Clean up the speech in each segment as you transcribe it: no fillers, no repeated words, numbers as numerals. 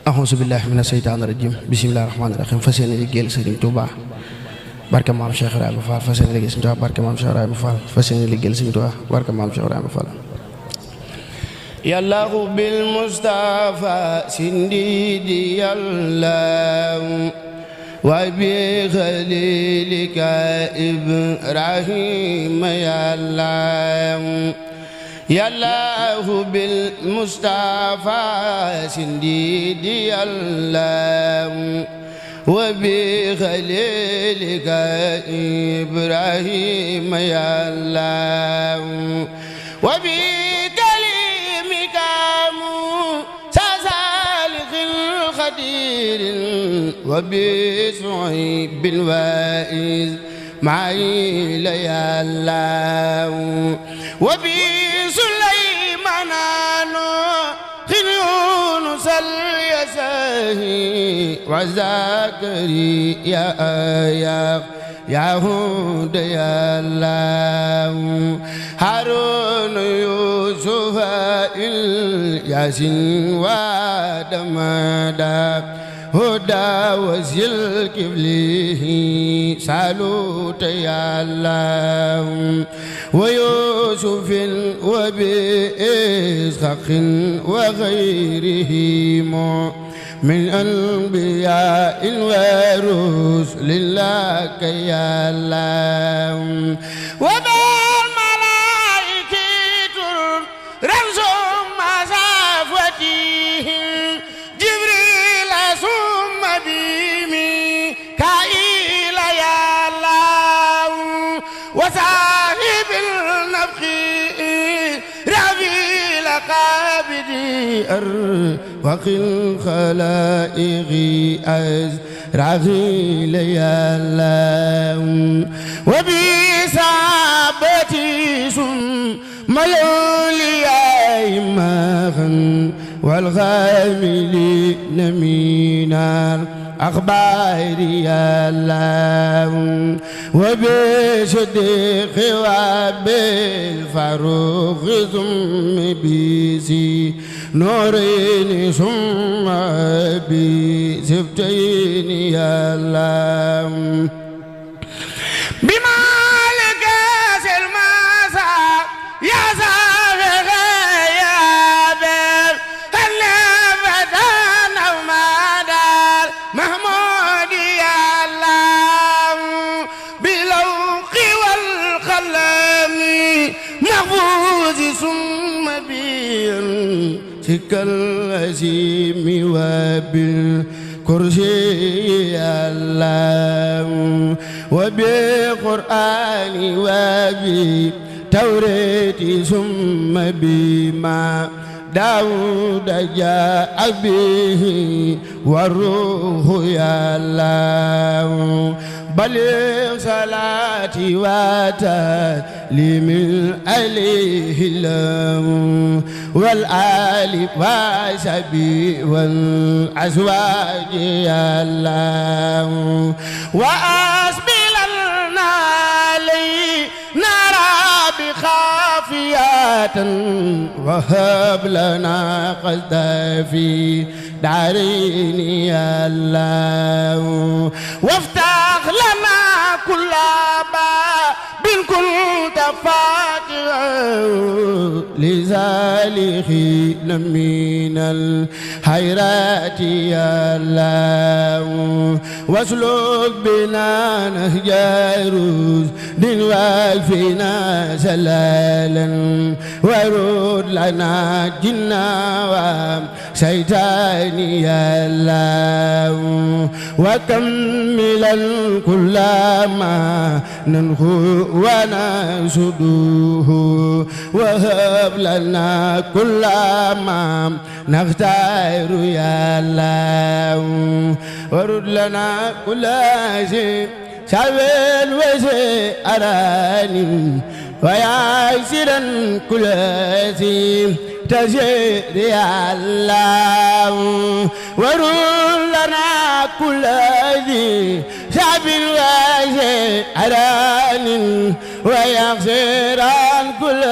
axuusu billaahi mina seytaani rajiim bismillaahi rahmaani rahiim fas yéene liggéeyal Sëriñ Tuubaa barke maam Cheikh Ibrahima Fall fas yéene liggéeyal Sëriñ Tuubaa barke maam Cheikh Ibrahima Fall fas yéene liggéeyal Sëriñ Tuubaa barke maam Cheikh Ibrahima Fall yallaahu bil Mustafa sindidi yallaahu wa bi xalilika Ibrahima yallaahu yallaahu bil Mustafa sindidi yallaahu wa bi xalilika Ibrahima yallaahu wa bi kalimika Muusaa saalihil xadiir wa bi Suhaybil waa'iz Ismaa'iila yallaahu wa bi وزكريا يا هود يا الله هارون يوسف ياسين ودمدا هدى وزل كبله سالوت يا الله ويوسف وبإسحاق وغيرهم من أنبياء ورسل الله يا الله وبالملائكة رمز مسافتهم جبريل ثم بميكائيل يا الله وصاحب النفخ رفيع القابض وقل خلائق أزرعيل يا الله وبصحابتي ثم الأولياء معا والغاملين من الأخبار يا الله وبصديق وبالفاروق ثم بيزي نورين ثم بزبتين يا الله بمالك المسا يا زاغ يا بل النبتان ومدار محمود يا الله باللوق والقلم محفوظ ثم بين سك العزيم وبالكرسي يا الله وبالقرآن وبالتوراة ثم بما داود جاء به والروح يا الله بلغ صلاتي وتسليم عليه الله والآل وصحبه والأزواج يا الله وأسبلنا عليه نرى بخافية وهب لنا قصدا في دارين يا الله وافتح لنا كل باب كنت فاتحا لذلك من الخيرات يا الله واسلك بنا نهج رشد واكفنا سلالا ورد لنا جنا وشيطان يا الله وكملا كل ما ننخو ونسدوه وهب لنا كل ما نختار يا الله ورد لنا كل شيء سبيل وشيء أراني ويعسرا كل شيء تجد يا الله ورد لنا كل ذي شعب وشيء أراني ويغفر عن كل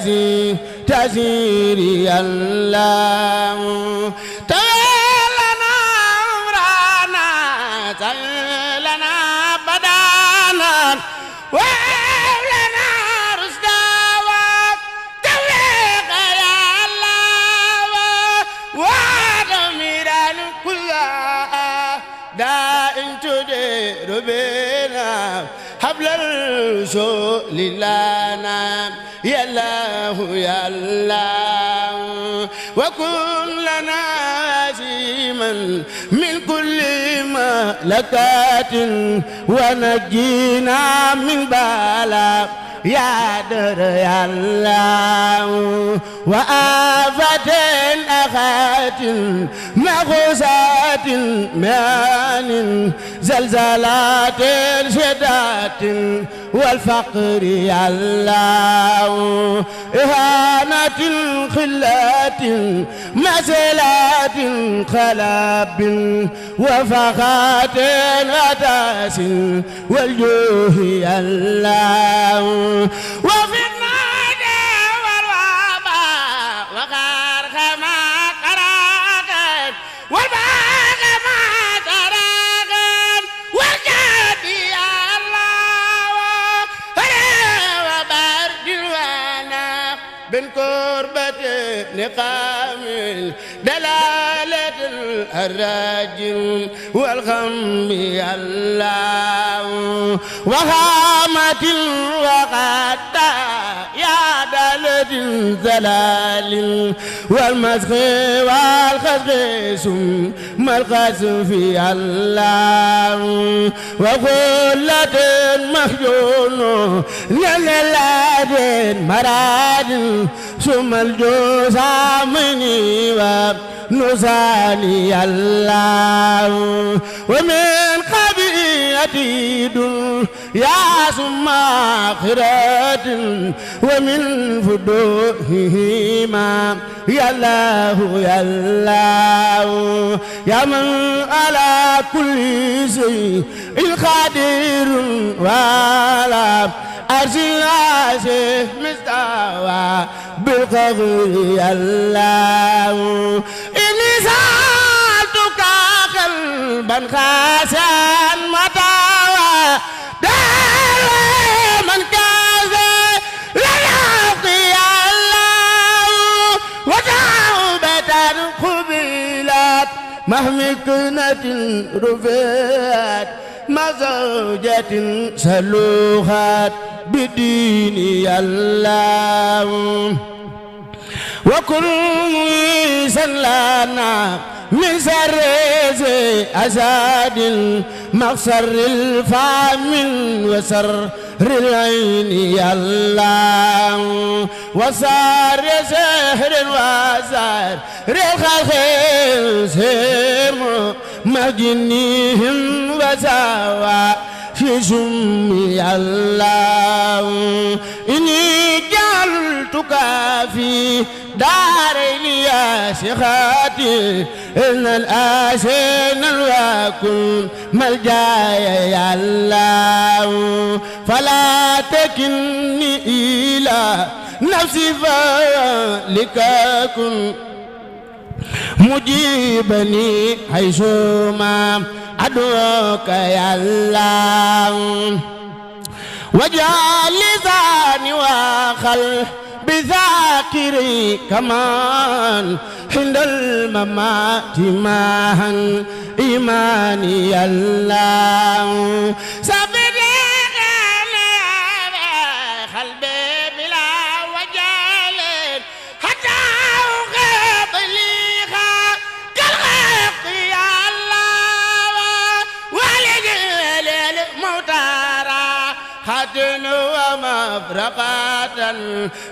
ذي تسير يا الله تولى ولنا رشدا وتوفيق يا الله ودميرا كلها داء تدير بنا حبل الرسول لنا يا الله يا الله وكن لنا عزيما من كل ملكات ونجينا من بلاء يا در يا الله وآفة أخات مغزات مان زلزلات شدات والفقر يا الله إهانة خلات مسلات خلاب وفخات غتاس والجوه يا الله وفي النار والوباء وغرق ما قراقت والباغ ما تراقت والجد يا الله وبرد وانا بن كربة نقام دلالة الراجل والغم يا الله وهامة وغدا يا دلة الزلال والمسخ والخسخ ثم القسف يا الله وغلة مخجون للذات مراد ثم الجسامني ونساني الله ومن خبيئتي يا ثم آخرة ومن فدوهما يا الله يا الله يا من على كل شيء قادر ولا أرسل عاشه مستوى بالقبر يا الله إني سألتك قلبا خاسئا متى من كاز للحق يا الله وتوبة قبلت مهمكنة رفعت مزوجة سلوخت بدين يا الله وكن سلنا من سر أساد مقصر الفم وسر العين يا الله وسار سحر وسار الخلق سير مجنيهم وسوا في سمي الله إني جعلتك في دارين يا شيخاتي إن الآسين الواكن ملجايا يا الله فلا تكلني إلى نفسي فلككن مجيبني حيثما أدعوك يا الله واجعل لساني وخل بذاكري كمان عند الممات معا إيماني يا الله ومفرقة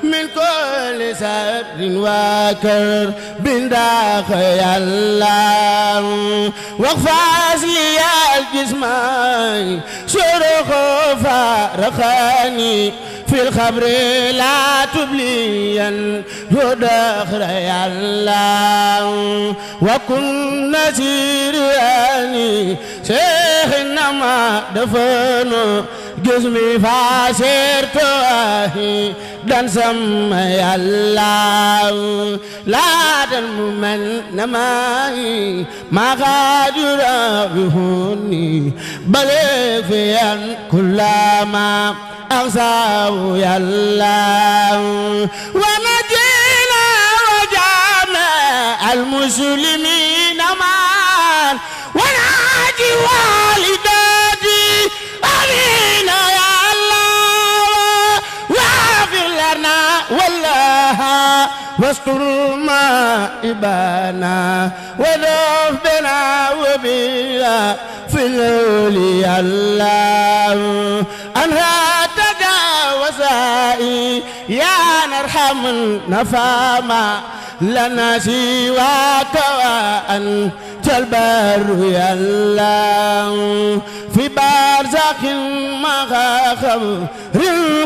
من كل سبر وكر بن داخل يا الله واغفز لي الجسم شرخ فارخاني في الخبر لا تبليا ودخر يا الله وكن نسيراني شيخ إنما دفنوا جسمي فسرت وحيدا سمي الله لا تنمن نمائي ما قادر بهني بل فيا كلما أغساه يا الله ونجينا وجامع المسلمين معا وناجي والداتي أمين يا الله واغفر لنا والله واستر مائبانا ولف بنا وبيا في الليل يا الله أنها تجاوزائي يا نرحم نفاما لنا سواك وأنت البر يا الله في برزخ مغاخب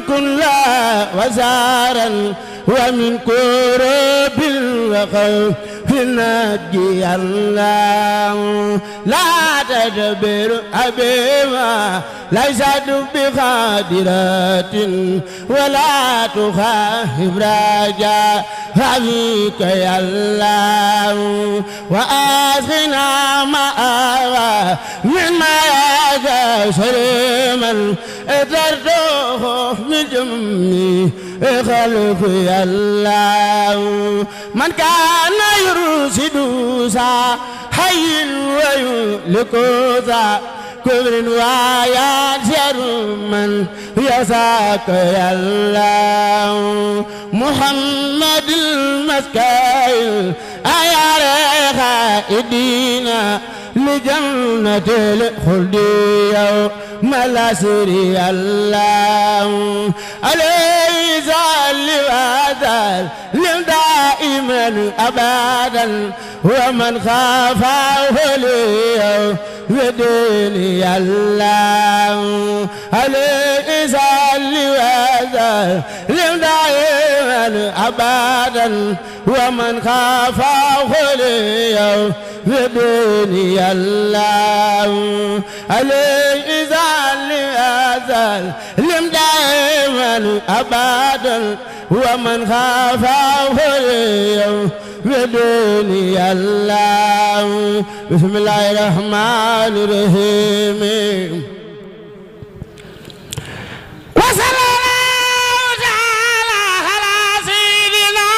كن لا وزارا ومن كرب وخوف نجي الله لا تجبر أبيما ليس بقادرات ولا تخاف رجاء فيك يا الله وآخنا معها مما يجسر من اترته من جمي خلق يا الله من كان يرشد سا حي ويهلك ذا كبر وينشر من يساك يا الله محمد المسكين أيا خائدين لجنة الخلد يوم الأسر يا الله عليه صل وسلم دائما أبدا ومن خافه لي ودين يا الله عليه صل وسلم دائما أبدا ومن خافه لي ودين يا الله عليه صل وسلم دائما أبدا ومن خافه لي ودين يا الله بسم الله الرحمن الرحيم وصلى الله تعالى على سيدنا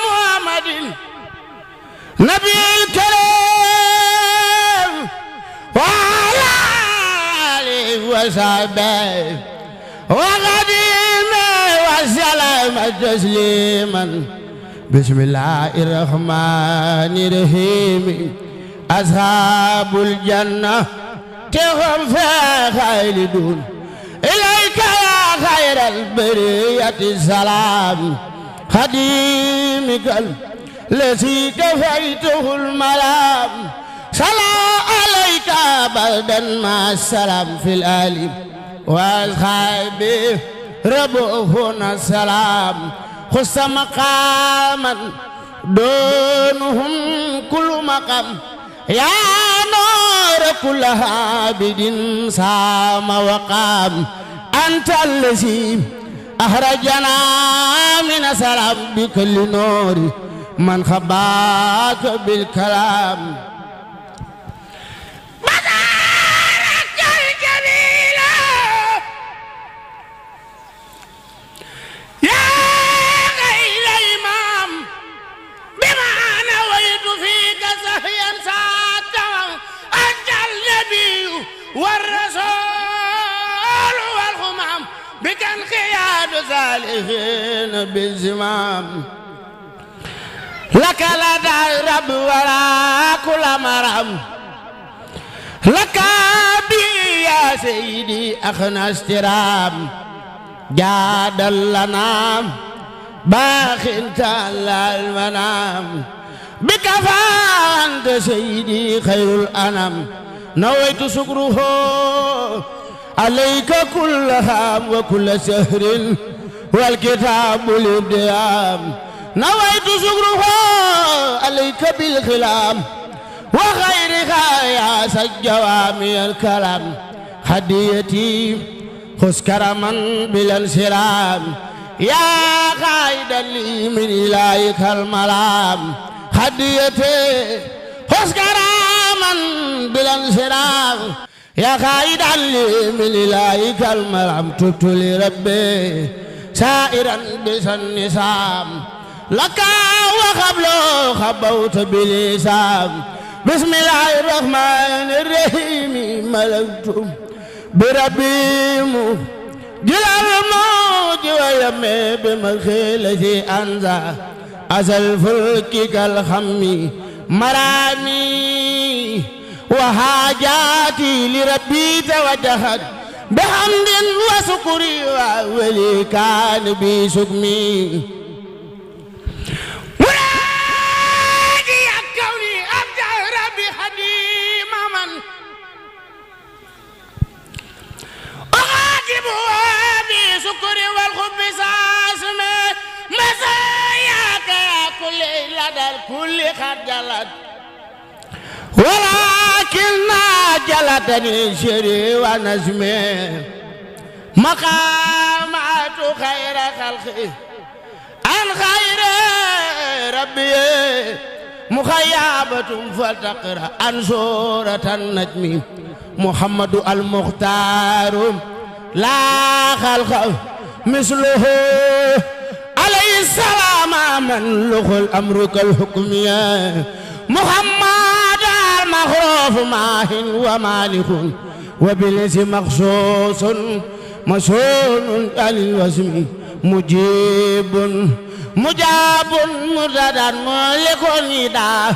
محمد نبي الكريم وعلى آله وصحبه وقديمه وسلم تسليما بسم الله الرحمن الرحيم أصحاب الجنة تهم خالدون إليك يا خير البرية السلام خديمك الذي كفيته الملام صلى عليك بردا مع السلام في الآل وأصحابه ربنا السلام خص مقاما دونهم كل مقام يا نور كل عابد سام وقام أنت الذي أخرجنا من سلام بكل نور من خباك بالكلام مدارك الجميلة يا غير إمام بما نويت فيك سهيا ساتا أنت النبي والرسول والخمام بك انقياد صالحين بالزمام لك لدى رب ولا كل مرام لك بي يا سيدي أخنا استرام جاد لنا باخ تعالى المنام بك فأنت سيدي خير الأنام نويت شكره عليك كل هام وكل سهر والكتاب الابدام نويت شكره عليك بالخلام وغيرها يا سجوامي الكلام هديتي خذ كرما بلا انسرام يا قائدا لي من إلهك الملام هديتي خذ كرما بلا انسرام يا قائدا لي من إلهك الملام تبت لربي سائرا بسنسام لك وقبل خبوت بلسان بسم الله الرحمن الرحيم ملكت بربي جلال الموج ويمي بمخيلتي أنزا أزل فلك كالخمي مرامي وحاجاتي لربي توجهت بحمد وشكري وولي كان بي سكمي ولادي كوني أبدع ربي خديم من أخاطب بشكري والحب ساسمي مساياك يا كل لدى الكل خجلت ولكن جلتني شري ونزمي مقامات خير خلقي عن خير ربي مخيابة فلتقرأ عن سورة النجم محمد المختار لا خلق مثله عليه السلام من له الأمر كالحكمية محمد المخروف ماه ومالك وبالاسم مخصوص مسؤول عن الوسم مجيب مجاب مرتدى ملك النداء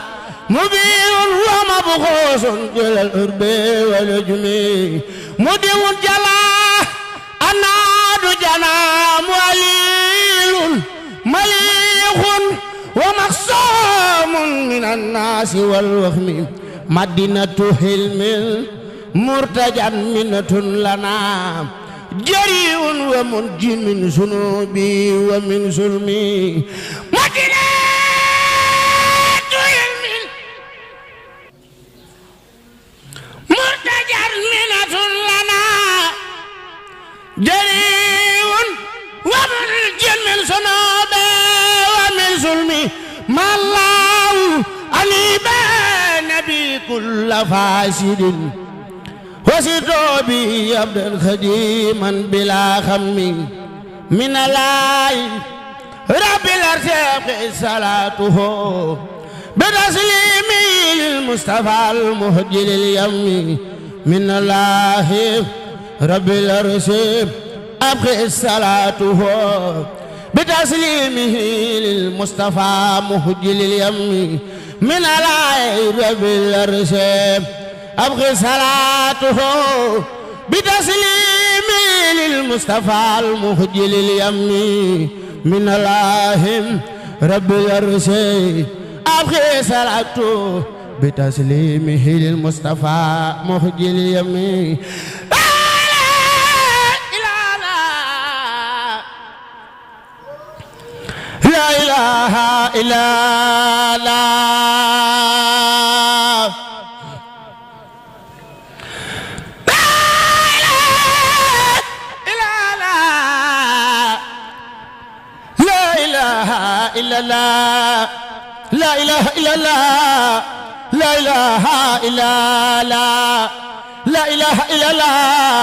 مبين ومبخوص جل الأرب والجم مدين جلا أناد جنا موليل مليخ ومخصوم من الناس والوهم مدينة حلم مرتجى منة لنا جريء ومنج من ذنوبي ومن ظلمي مدينة حلم مرتجى منة لنا جريء ومنج من ذنوبي ومن ظلمي ما الله أنيب نبي كل فاسد وسيتو بي عبدا خديما بلا خم من الله رب الأرزاق صلاته بتسليمي للمصطفى المهدي لليم من الله رب الأرزاق أبقي صلاته بتسليمه للمصطفى مهدي لليم من الله رب الأرزاق أبغي صلاته بتسليمي للمصطفى المهدي لليم من الله رب العرش أبغي صلاته بتسليمه للمصطفى مهدي لليم لا إله إلا الله إلا الله لا إله إلا الله لا إله إلا الله لا إله إلا الله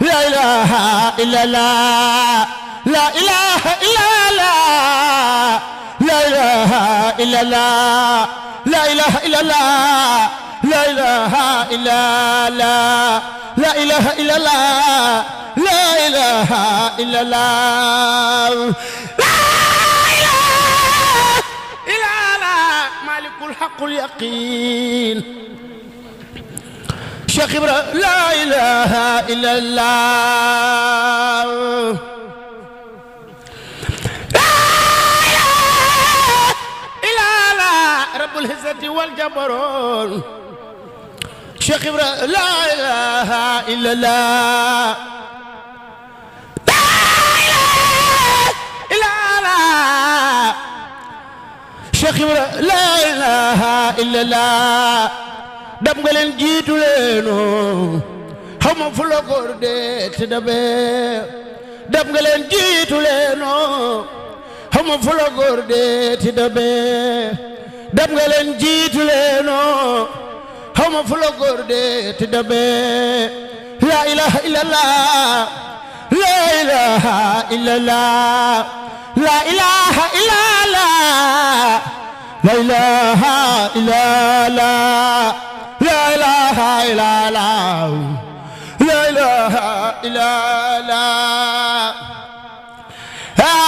لا إله إلا الله لا إله إلا الله لا إله إلا الله لا إله إلا الله لا إله إلا الله لا إله إلا الله لا إله إلا الله الحق اليقين شيخ إبراهيم لا إله إلا الله لا إله إلا الله رب العزة والجبروت شيخ إبراهيم لا إله إلا الله لا إله إلا الله شيخ إبراهيم لا إله إلا الله دم nga leen jiitu leenu xaw ma fu la góor dee te dabee dab nga leen jiitu leenoo xaw ma fu la góor dee te dabee dab nga leen jiitu leenoo xaw ma fu la góor dee te dabee la ilaha illallah la ilaha illallah la ilaha illallah la ilaha illallah la ilaha illallah la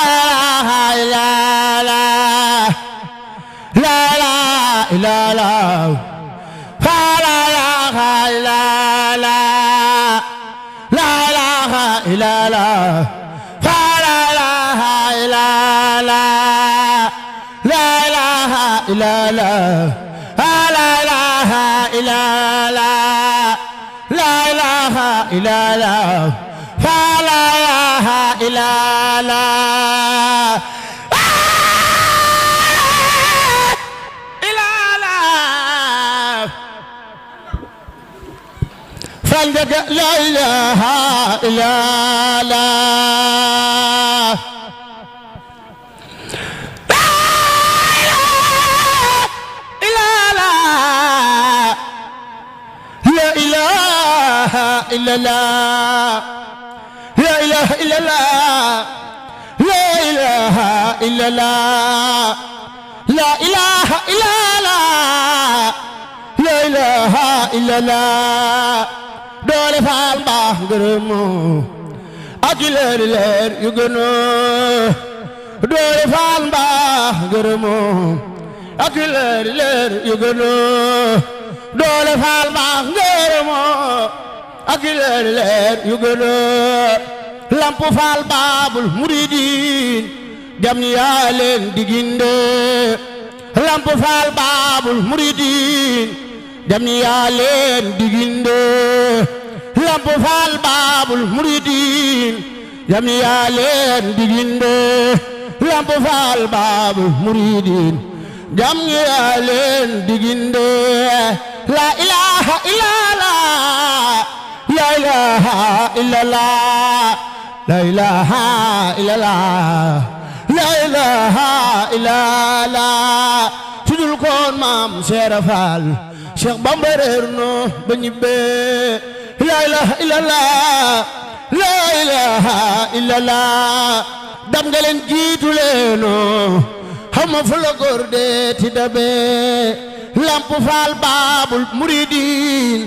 ilaha illallah la ilaha illallah la ilaha illallah la ilaha illallah la ilaha illallah la ilaha illallah la ilaha illallah la ilaha illallah la ilaha illallah la ilaha illallah فالجك لا إله إلا الله لا إله إلا الله لا إله إلا الله لا إله إلا الله لا إله إلا الله لا إله إلا الله doole faal mbaax ngërëmoo ak leer yu gënoo doole faal mbaax ngërëmoo ak leer yu gënoo doole faal mbaax ngërëmoo ak leer yu gënoo lamp faal baabul muridiin jam ni yaa leen diginde lamp faal baabul muridiin jam ni yaa leen diginde lamp faal baabul muridiin jam ni yaa leen diginde lamp faal baabul muridiin jam ni yaa leen diginde la ilaha illallah la ilaha illallah la ilaha illallah la ilaha illallah sudul koon maam Seera Faal Cheikh Bamba réer no ba ñibbee la ilaha illallah la ilaha illallah dam nga leen jiitu leenoo xaw ma fu la góor dee ti dabee lamp faal baabul muridiin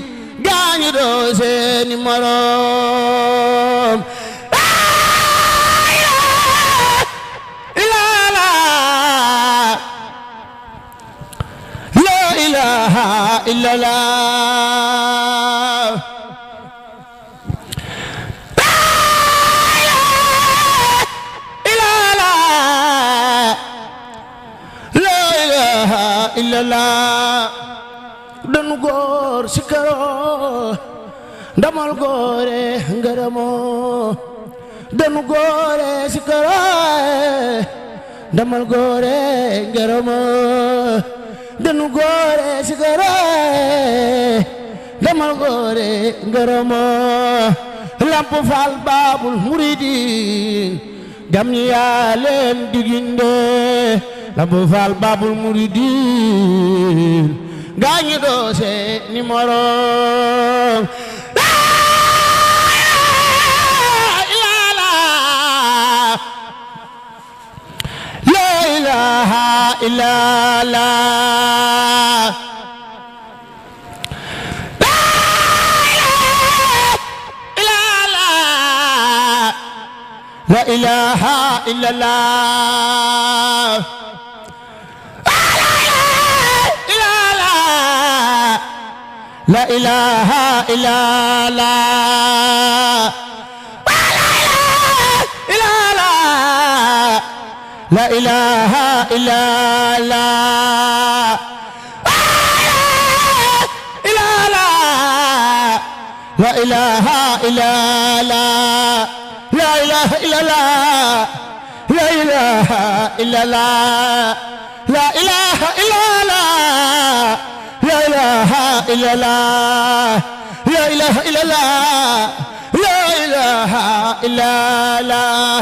gaañu doo seeni moroom la ilaha illallah la ilaha illallah danu góor si karo ndamal góore ngërëmoo danu góore si karo ndamal góore ngërëmoo danu góore si karo ndamal góore ngërëmoo lamp faal baabul muridiin jam ñi yaa leen diginde lamp faal baabul muridiin gaañu doo seeni moroom la ilaha illallah la ilaha illallah la ilaha illallah la ilaha illallah la ilaha illallah la ilaha illallah la ilaha illallah la ilaha illallah la ilaha illallah la ilaha illallah la ilaha illallah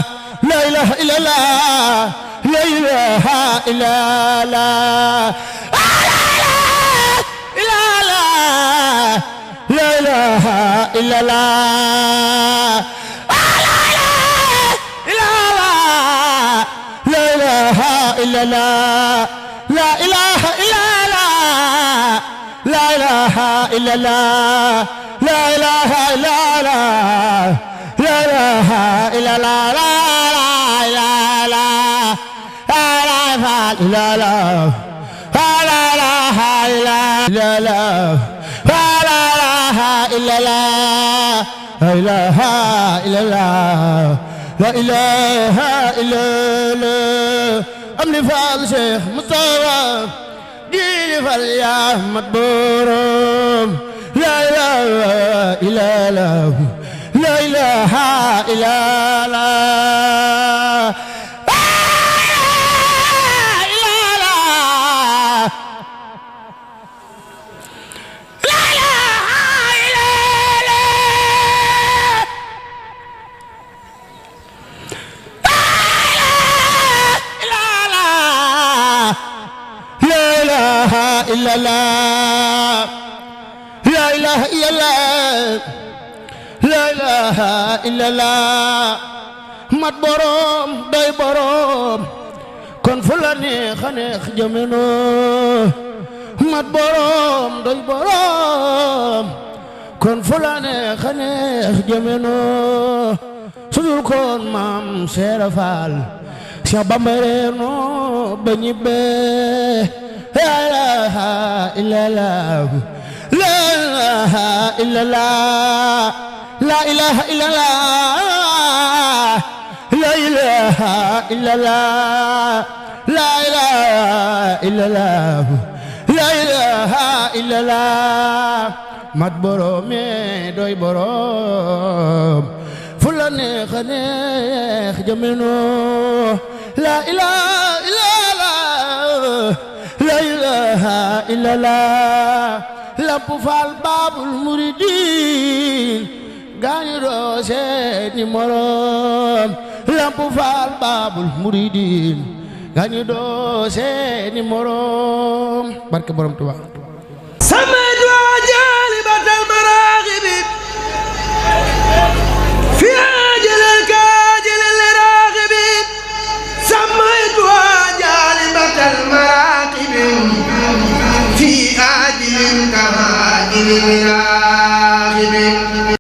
la ilaha illallah la ilaha illallah la ilaha illallah la ilaha illallah la ilaha illallah la ilaha illallah la ilaha illallah la ilaha illallah la ilaha illallah la ilaha illallah am ni faal Cheikh Moustapha di fal yaa mat borom la ilaha illallah la ilaha illallah illallah la ilaha illallah la ilaha illallah mat borom doy borom kon fu la neex a neex jëmeno mat borom doy borom kon fu la neex a neex jëmeno sudul kon maam Seera Faal Cheikh Bamba reeno ba ñibbe la ilaha illallah la ilaha illallah la ilaha illallah la ilaha illallah la ilaha illallah la ilaha illallah mat borom doy borom fu la neex a neex jëmeno la ilaha illallah la ilaha illallah Lamp Fall Babul Muridin gaañu doo seeni morom Lamp Fall Babul Muridin gaañu doo seeni morom barke borom Tuubaa